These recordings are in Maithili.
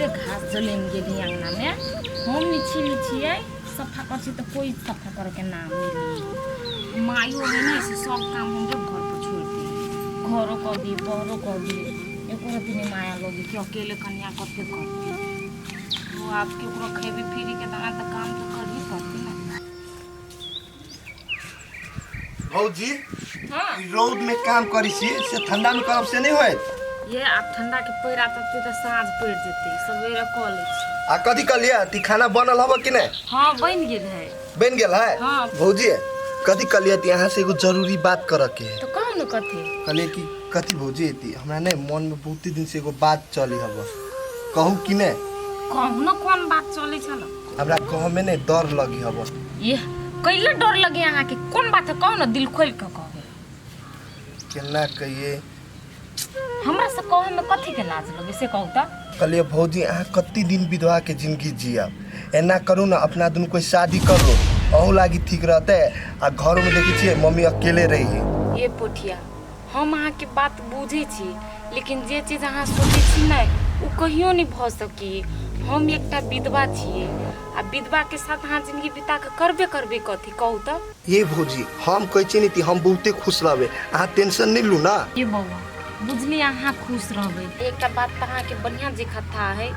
कते घास जलमि गेली अङ्गनामे। हम नहि छिलै छियै, सफा करै छियै तऽ कोइ सफा करैके नाम नहि ली। माइयो है ने, से सब काम हमरे घर पर छोड़ि दी, घरो कऽ दी, बहरो कऽ दी, एको रत्ती नहि माया लगी कि अकेले कनिया कते करती। वो आपके ओकरो खेबी फिरी के दाना तऽ काम तऽ करबे करती ने। भौजी। हाँ। ई रौद में काम करी छी से ठंडा में करब से नहीं होयत? ये आब ठंडा के पैर आतते तऽ साँझ पड़ि जेतै, सवेरे कऽ लै छी। आ कथी कहलियै ती, खाना बनल हब कि नहीं? हाँ, बनि गेल है। बन गेल है? हाँ। भौजी, कथी कहलियै ती, अहाँ से एगो जरूरी बात करऽ के है। तऽ कहू ने, कथी? कहलियै कि कथी भौजी, ती हमरा नहीं मन में बहुत दिन से एगो बात चली हब, कहू कि नहीं? कहू ने, कोन बात चलै छल? हमरा कहऽ में नहीं डर लगी हब। ये कैले डर लगे अहाँके? कोन बात है, कहू ने, दिल खोलि कऽ कहू। केना कहिए? हमरा से कहै में कथी के लाज लगे, से कहू तऽ। कहलियै भौजी, अहाँ कते दिन विधवा के जिंदगी जियब? एना करू ने, अपना दुनू कोई शादी कर लो, अहू लागी ठीक रहते आ घर में देखै छियै मम्मी अकेले रही है। ये पोठिया, हम अहाँके बात बुझै छी, लेकिन जे चीज अहाँ सोचै छी ने, ओ कहियो नहि भऽ सकी। हम एकटा विधवा छियै आ विधवा के साथ अहाँ जिंदगी बिता कऽ करबे करबै कथी, कहू तऽ? ये भौजी, हम कहै छी ने ती हम बहुते खुश रहबै, अहाँ टेंशन नहीं लू ना। ये बौआ, बुझली, अहाँ खुश रहबै। एकटा बात तऽ अहाँके बढ़िआँ जे कथा है,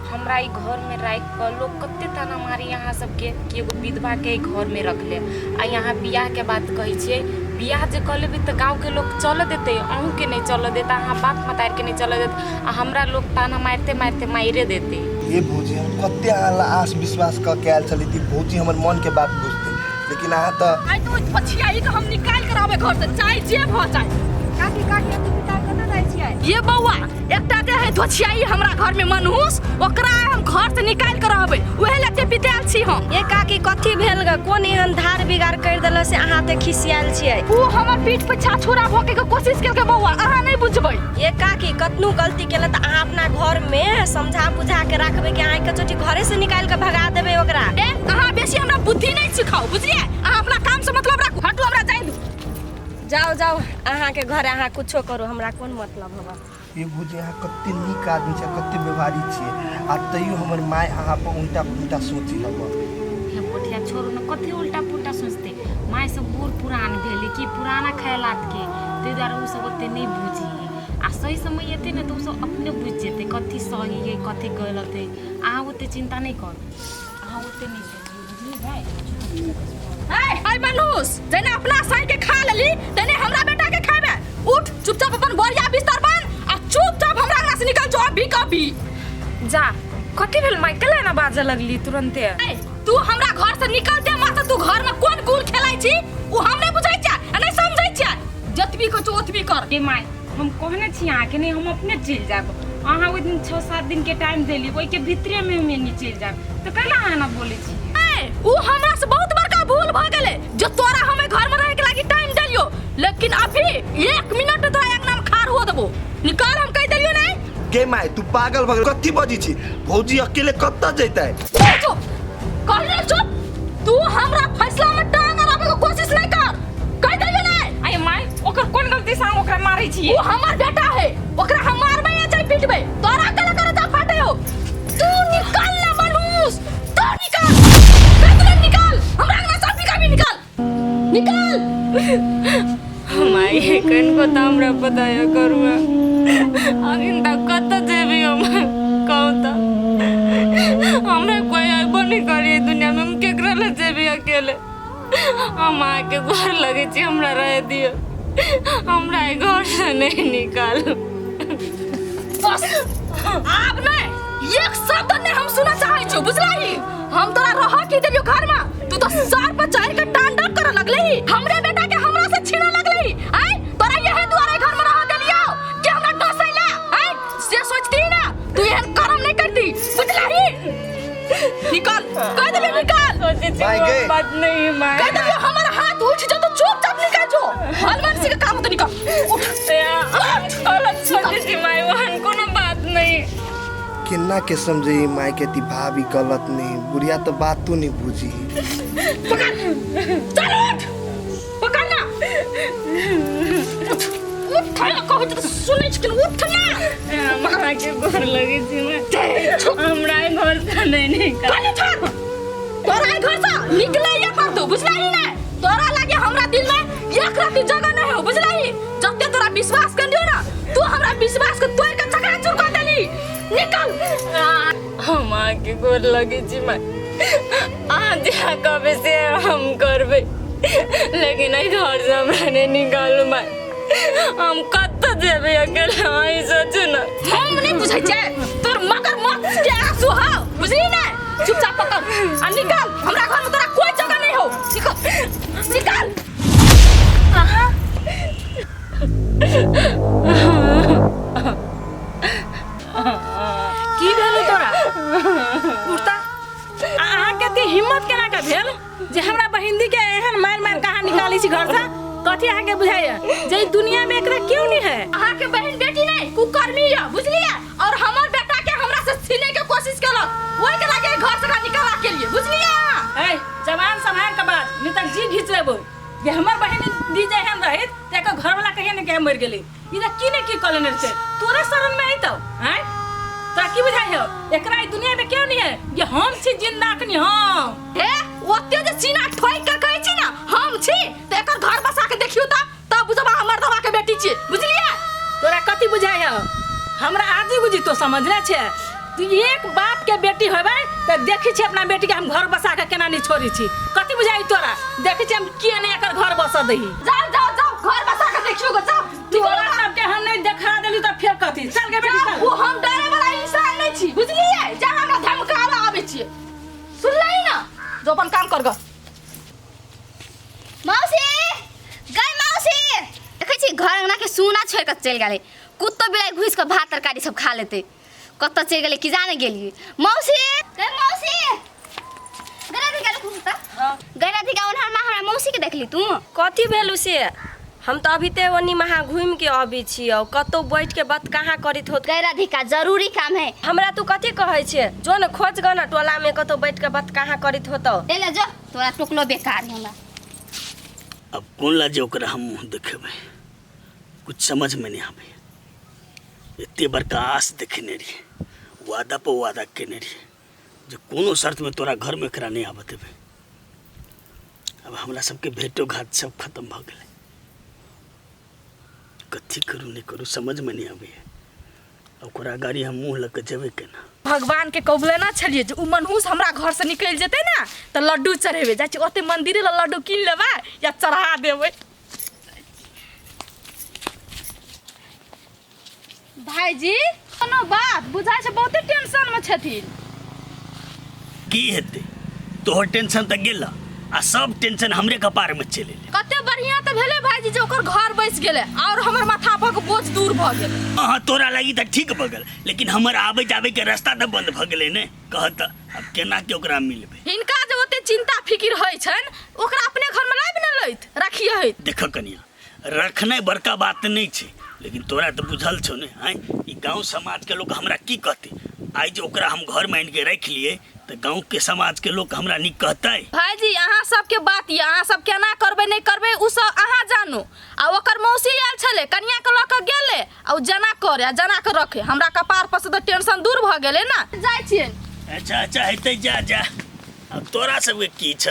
हमरा ई घरमे राखि कऽ लोक कते ताना मारी अहाँ सबके कि एगो विधवाके एहि घरमे रखले। आ यहाँ बियाहके बात कहै छियै, बियाह जे कऽ लेबै तऽ गाँवके लोक चलऽ देतै? अहूँके नहि चलऽ देत, अहाँ बाप मतारिके नहि चलऽ देत आ हमरा लोक ताना मारिते मारिते मारिए देतै। ये भौजी, हम कते अहाँ ला आस विश्वास कऽ के आयल छली ती भौजी हमर मन के बात बुझतै, लेकिन अहाँ तऽ आइ तो ओहि पछियाई के हम निकालि के रहबै घर से, चाहे जे भऽ जाए। काकी, काकी, एते पिता कतऽ जाइ छियै? ये बौआ, एकटा जे है धोछियाई हमरा घर में मनहूस, ओकरा हम घर से निकालि के रहबै, उहे लए पितायल छी हम। ये काकी, कथी भेल ग? कोन एहन धार बिगाड़ कर देल से अहाँ ते खिसियाल छियै? ऊ हमर पीठ पीछा छुरा भोके के कोशिश केलकै बौआ, अहाँ नहीं बुझबै। ये काकी, कतनो गलती केला तऽ अहाँ अपना घर में समझा बुझा के राखबै कि अहाँ के चोटी घरे से निकालि के भगा देबै ओकरा? ए, अहाँ बेसी हमरा बुद्धि नहीं सिखाउ, बुझलियै? अहाँ अपना काम से मतलब राखू। हटू, हमरा जाय दू। जाओ जाओ, अहाँ के घर, अहाँ कुछो करू, हमरा कोन मतलब हबा। ये भौजी, अहाँ कते नीक आदमी छै, कते व्यवहारिक छियै, आ तैयो हमर माय अहाँ पर उल्टा पुल्टा सोची हब। हे पोठिया, छोड़ू ने, कथी उल्टा पुल्टा सोचते? माय सब बूढ़ पुरान भेलै कि पुराना ख्यालात के, ताहि दुआरे ओ सब ओते नहि बुझी। आ सही समय एतै ने तऽ ओ सब अपने बुझि जेतै कथी सही है, कथी गलत है। अहाँ ओते चिंता नहि करू, अहाँ ओते नहि सोचियौ, बुझलियै भाइ? ए ऐ मनहूस, जेना अपना साई के खा लेली तेने हमरा बेटा के खाबे। उठ, चुपचाप अपन बोरिया बिस्तर बांध आ चुपचाप हमरा अंगना से निकल जो अभी कभी। जा, कथी भेल माय, केला ना बाजऽ लगली तुरन्ते? ए, तू हमरा घर से निकलते मात्र तू घर में कोन गुल खेलाई छी उ हम नहीं बुझै छियै आ नहीं समझै छियै। जतबी कहै छौ ओतबी कर। ए माय, हम कहने छी अहाँके नहि, हम अपने चलि जायब। अहाँ ओहि दिन 6-7 दिन के टाइम देली, ओहिके भीतरेमे हम एनी चलि जायब, तऽ कैला अहाँ एना बोलै छी? ए, उ हमरा से बहुत बड़का भूल भ गेलै जो तोरा हमें घर में रहे के लागी टाइम देलियो, लेकिन अभी एक मिनट तोरा अंगना में खार हो देबो। निकाल, हम कह देलियो नहीं। गे माय, तू पागल भऽ गेल? कथी बजै छी? भौजी अकेले कतऽ जैतै? ए, चुप कहलियो, चुप। तू हमरा फैसला में टांग अड़ाबे के कोशिश नहीं कर, कह देलियो नहीं। अरे माय, ओकर कोन गलती से अहाँ ओकरा मारै छियै? वो हमर बेटा है, ओकरा हम मारबै या चाहे पीटबै, तोरा केला करे ता फाटे हो। तू निकाल ना मनहूस, तू निकाल, कह देलियो निकाल, हमरा अंगना से अभी कभी निकाल, निकाल। माय, कनको तऽ हमरा पता यऽ करू, अखन तक कतऽ जेबै हम, कहू तऽ? हमरा कोइ अयबो नहि करी दुनियामे, हम केकरा लए जेबै अकेले? हम अहाँके घर लगै छी, हमरा रहै दियौ, हमरा एहि घरसँ नहि निकालू। बस, आब नहीं एक शब्द नहीं हम सुनना चाहै छु, बुझलही? हम तोरा रह की देलियो घर में, तू तो सर पर चढ़ के तांडव करे लगलही, हमरे बेटा के हमरा से छीने लगलही। आय तोरा यही दुआरे घर में रह देलियो कि हमरा डसैला आय, से सोचती ना तू एहन कर्म नहीं करती, बुझलही? निकाल, कह देलियो निकाल। सोचै छी माय वो गे। बात नहीं माय। कह देलियो हमर हाथ उठ जा तो चुपचाप निकाल जो, हनुमान सिंह के काम तो निकाल, उठ। गलत सोचै छी माय, ओहन कोनो बात नहीं। केना के समझे माय के ती भाभी गलत नहीं, बुढ़िया तो बातो नहीं बुझी। पकड़, चल उठ, पकड़ ना, उठ उठ ना, कहै छी तऽ सुनै छी कि उठ ना। हम अहाँके गोर लगै छी माय। हमरा एहि घर से नहीं निकाल। खाली छोड़, तोरा एहि घर से निकले ये पड़तो, बुझलही ने? तोरा लागे हमरा दिल में एक रत्ती जगह नहीं हो, बुझलही? जते तोरा विश्वास कर लियो ना, तू हमरा विश्वास के तोड़ के चकनाचूर कर देली। निकल। हम अहाँके गोर लगै छी माय, अहाँ जहाँ कहबै से हम करबै, लेकिन एहि घर से हमरा नहि निकालू माय। हम कतऽ जेबै अकेले, अहीं सोचू ने। हम नहीं बुझै छियै तोर मगरमच्छ के आंसू हौ, बुझली ने? चुपचाप पकड़ आ निकल, हमरा घर में तोरा कोई जगह नहीं हो। निकल निकल। की भेल तोरा उठता? अहाँके एते हिम्मत केना के भेल जे हमरा बहिंदी के एहन मारि मारि कहाँ निकालै छी घर से? कथी अहाँके बुझाइया जे ई दुनिया में एकरा क्यों नहीं है? अहाँके बहन बेटी नहीं कुकर्मी है, बुझलिए? और हमर बेटा के हमरा से छीने के कोशिश केलक, ओहि के लागे घर से एकरा निकाला के लिए, बुझलिए? ए जवान सम्हार के बाज, नहीं त जी घीच लेबो। जे हमर बहिन दी जे एहन रहित त एकर घरवाला कहिया ने कहिया मरि गेलै। ई त की ने की कऽ लेने छै, तोरे शरण में अइतौ? आँय तोरा की बुझाइ हौ एकरा ई दुनिया में क्यों नहीं है? जे हम छी जिंदा अखनी हम। हे ओते जे सीना ठोकि के कहै छी ना हम छी, त एकर घर बसा के देखियौ त तब बुझबा हमर दवा के बेटी छी, बुझलिए? तोरा कथी बुझाइ हौ? हमरा आजी गुजी तो समझने छे। तू एक बाप के बेटी होबै त देखै छी अपना बेटी के हम घर बसा के केना नहीं छोड़ै छी। कथी बुझाइ तोरा? देखै छी हम किया नहीं एकर घर बसऽ दही। जाओ जाओ जाओ, घर बसा के देखियौ ग, जाओ। तोरा सबके हम नहीं देखा देली त फेर कथी? चल गे बेटी चल। ओ हम डरे वाला इंसान नहीं छी, बुझलिए? जा हमरा धमकावा आबै छी, सुनलही ना? जो अपन काम कर ग। मौसी गई मौसी, देखै छी घर अंगना के सूना छोड़ के चलि गेलै, कुत्तो बिलाइ घुसि के भात तरकारी सब खा लेतै। कतऽ चलि गेलै कि जाने गेलियै। मौसी गई मौसी, गई राधिका रुकू तऽ। गई राधिका ओनहर माँ हमरा मौसी के देखली तू? कथी भेलू से? हम तऽ अभी ते ओनी महा घूमि के अबै छियौ, कतौ बैठ के बात कहाँ करैत होत। गई राधिका जरूरी काम है। हमरा तू कथी कहै छे? जो ने खोज ग न टोला में कतौ बैठ के बात कहाँ करैत होतौ। ले ले जो, तोरा टोकलो बेकार है हमरा। अब कोन ला जे ओकरा हम मुँह देखेबै, कुछ समझ में नहीं आबै। एते बड़का आस देखेने रहियै, वादा पर वादा केने रहियै जे कोनो शर्त में तोरा घर में एकरा नहीं आबऽ देबै। अब हमरा सबके भेंटो घाट सब खत्म भऽ गेलै। कथी करू नहीं करू समझ में नहीं आबैया। ओकरा गाड़ी हम मुँह लऽ कऽ जेबै केना? भगवान के कबुलेना छलियै जे उ मनहूस हमरा घर से निकलि जेतै ने तऽ लड्डू चढ़ेबै। जाइ छी ओते मंदिरे लए लड्डू कीन लेबै या चढ़ा देबै। भाईजी कोनो बात बुझाइ छै बहुते टेंशन में छथिन। की हेतै तोहर टेंशन तऽ गेल आ सब टेंशन हमरे कपार में चलि एलै। कते बढ़िया तऽ भेलै भाईजी जे ओकर घर बसि गेलै और हमर माथा पर के बोझ दूर भऽ गेलै। हाँ तोरा लागी तऽ ठीक भऽ गेल, लेकिन हमर आबै जाबै के रास्ता तऽ बंद भऽ गेलै ने। कह तऽ आब केना के ओकरा मिलबै? हिनका जे ओते चिंता फिकिर होइ छनि ओकरा अपने घर में लाबि ने लैत रखिए होइत। देख कनिया, रखनाइ बड़का बात नहीं छै, लेकिन तोरा तऽ बुझल छौ ने आँय ई गाँव समाज के लोग हमरा की कहतै। आइ जे ओकरा हम घर में आनि के राखि लिए तऽ गाँव के समाज के लोग हमरा नीक कहतै। भाईजी अहाँ सबके बात यऽ, अहाँ सब केना करबै नहीं करबै उ सब अहाँ जानू। आ ओकर मौसी आयल छलै कनिया के लऽ के गेलै आ उ जना करे आ जना के रखे, हमरा कपार पर से तऽ टेंशन दूर भऽ गेलै ने। जाइ छियै। अच्छा अच्छा हेतै, जा जा। अब तोरा सबके की छ?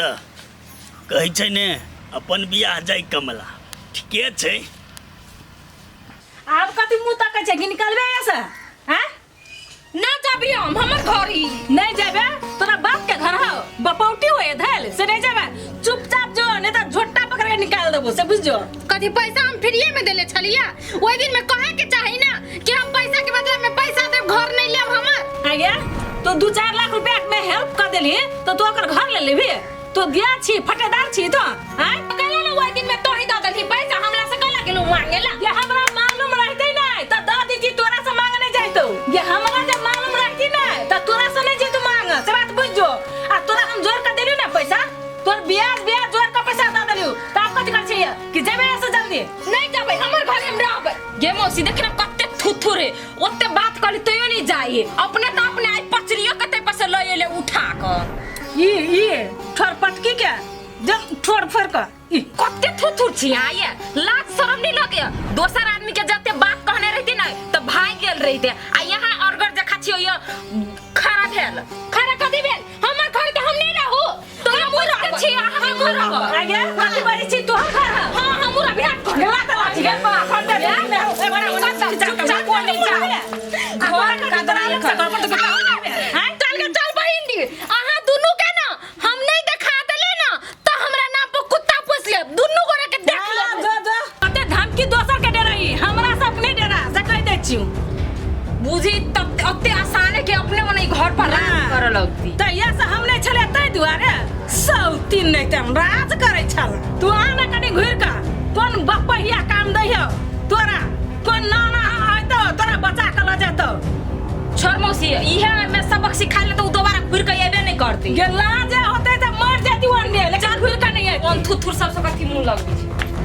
कहै छै ने अपन बियाह जाय कमला, ठीके छै। आब कथी मुँह तकै छै कि निकलबे एहिसँ? आँय ना जाबी हम, हमर घर ई। नहीं जाबे? तोरा बाप के घर हौ, बपौटी होए धैल से नहीं जाबे। चुपचाप जो, नहीं तो झोटा पकड़ के निकाल देबो से बुझ जो। कथी पैसा हम फ्रीए में देले छलिया ओहि दिन में कहे के चाही ना कि हम पैसा के बदला में पैसा देब, घर नहीं लेब हमर। आ गया तो 2-4 लाख रुपया में हेल्प कर देली तो तू ओकर घर ले लेबी? तो गया छी फटेदार छी तो आय? कहले ना ओहि दिन में तोही दऽ देलही पैसा, हमरा से कहला गेलू मांगेला। ये हमरा मालूम रहते नहीं तो दऽ दीती, तोरा से मांगने जाइतो। ये हमरा जब मालूम रहती नहीं तो तोरा से नहीं जैतो मांग, से बात बुझ जो। आ तोरा हम जोर के देली ना पैसा, तोर ब्याज ब्याज जोर के पैसा दऽ देलियौ, त आब कथी कर छी कि जेबे ऐसे जल्दी? नहीं जेबै, हमर घर में रहबै। गे मौसी देख ना कते थुथुर है, ओते बात करली तैयो नहीं जाइए। अपने तो अपने आई पचरियो कते पैसा लऽ एले उठा कऽ। ई ई ठोर पटकी के जब ठोर फोड़ के ई कते थुथुर छी आये, लाज शरम नहीं लगे। दोसर आदमी के जते बात कहने रहती ना तो भाग गेल रहते, आ यहाँ अरगर जखा छी यो भेल? खड़ा कथी भेल? हमर घर के हम नहीं रहू तो हम रहब छी, हम रहब। आगे कथी बड़ी छी तोहर घर है? हां, हम रहब। गेला त लाठी गेल पा खन दे दे ए बड़ा चुपचाप कोने जा। घर का दराल से घर पर तो गेला हैं, चल के चल बहिन दी। अहाँ दुनू के ना हम नहीं देखा देले ना तो हमरा नाम पर कुत्ता पोस लेब, दुनू गोरा के देख लेब। जो जो कते धमकी दोसर के डराई, हमरा सब नहीं डरा से कह दै छियौ। बुझी तब ओते आसान है कि अपने मने घर पर राज करऽ लगती। तहिया से हम नहीं छले ताहि दुआरे सौ तीन नहीं तऽ हम राज करै छल। तू आ ना कनि घुरि कऽ, कोन बपहिया काम दै हौ तोरा, कोन नाना अयतौ तोरा बचा कऽ लऽ जेतौ। छोड़ मौसी, इहे में सबक सिखा ले तो उ दोबारा घुर के अयबे नहीं करती। गेला जे होतै तऽ मर जेती ओन्ने, लेकिन घुरि कऽ नहीं अयती। कोन थुथुर सब से कथी मुँह लगबै छै।